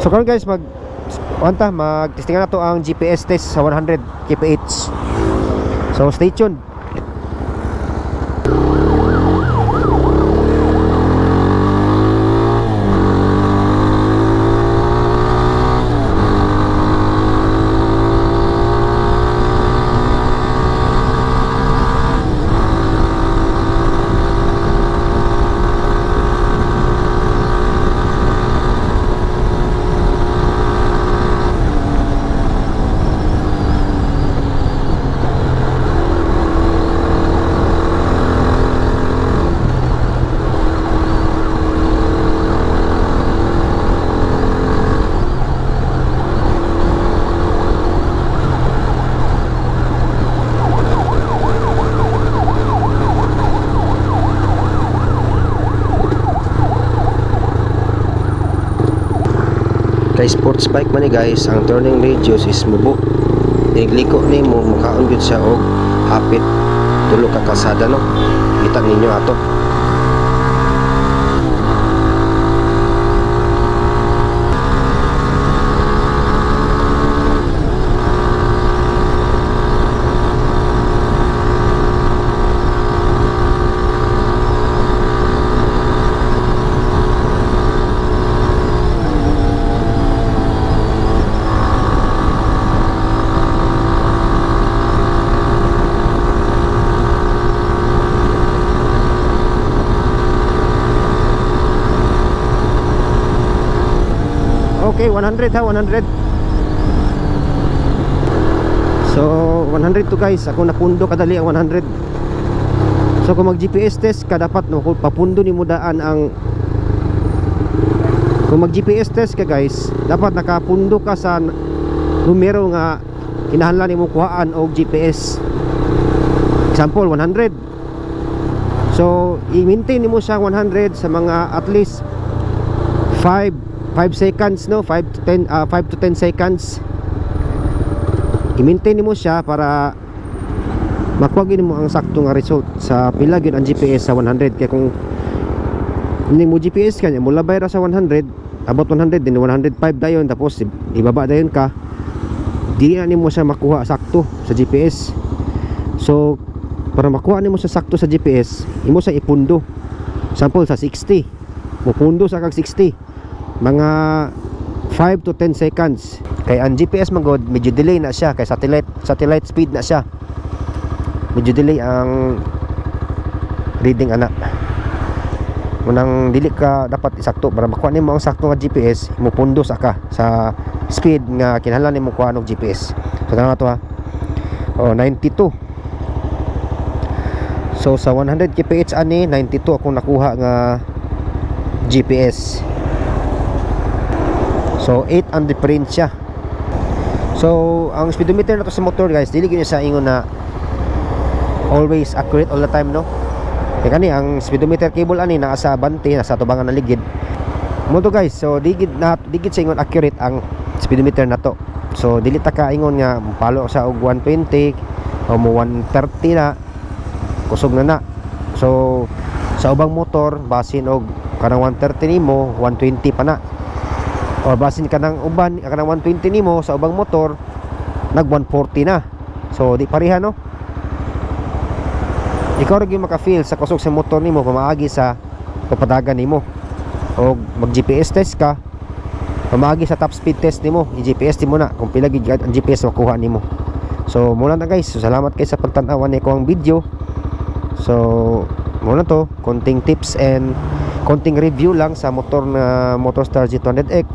So karon guys, mag anta mag-testingan nato ang GPS test sa 100 kph. So stay tuned. Kay sports bike man ni guys, ang turning radius is mubo. Nigliko nimo mukaon gyud siya og hapit tulo ka kalsada, no. Kita ninyo ato. Okay, 100 ha, 100. So, 100 to guys. Ako napundo kadali ang 100. So, kung mag GPS test ka, dapat no, papundo ni mo daan ang, kung mag GPS test ka guys, dapat nakapundo ka sa numero nga kinahanglan nimo kuhaan og GPS. Example, 100. So, i-maintain nimo siya 100 sa mga at least 5 seconds, no, 5 to 10, 5 to 10 seconds. I-maintain nimo siya para makuha gyud nimo ang sakto nga result sa pila gyud ang GPS sa 100. Kaya kung hindi mo GPS kanya mo labay ra sa 100, abot 100 din 105 dayon, tapos ibaba dayon ka, dili na nimo siya makuha sakto sa GPS. So para makuha nimo siya sakto sa GPS, imo sa ipundo. Sample sa 60, mupundo sa kag 60, mga 5 to 10 seconds. Kay ang GPS man god medyo delay na siya, kay satellite speed na siya, medyo delay ang reading ana. Unang dili ka dapat isakto para makuha nimo ang sakto nga GPS, mupundo sa ka sa speed nga kinahanglan nimo kuha og GPS. So tama to ha. Oh, 92. So sa 100 kph ani 92 akong nakuha nga GPS. So 8 ang diferensya. So ang speedometer na to sa motor guys, dili gyud sa ingon na always accurate all the time, no. Kay kani ang speedometer cable ani naa sa bante, nasa tubangan na ligid mo to guys. So digid na digid sa ingon accurate ang speedometer na to. So dili ta ka ingon nga palo sa og 120 o mo 130 na kusog na na. So sa ubang motor basin og kanang 130 nimo 120 pa na, or basin kanang uban kanang 120 nimo sa ubang motor nag 140 na. So di pareha, no. Ikaw ra gyud maka-feel sa kusog sa motor nimo pamaagi sa papadagan nimo, o mag GPS test ka pamaagi sa top speed test nimo, i-GPS nimo na kung pila gid ang GPS makuha nimo. So muna na guys. So salamat kay sa pagtan-aw ni ko ang video. So muna to, konting tips and konting review lang sa motor na Motostar Z200X.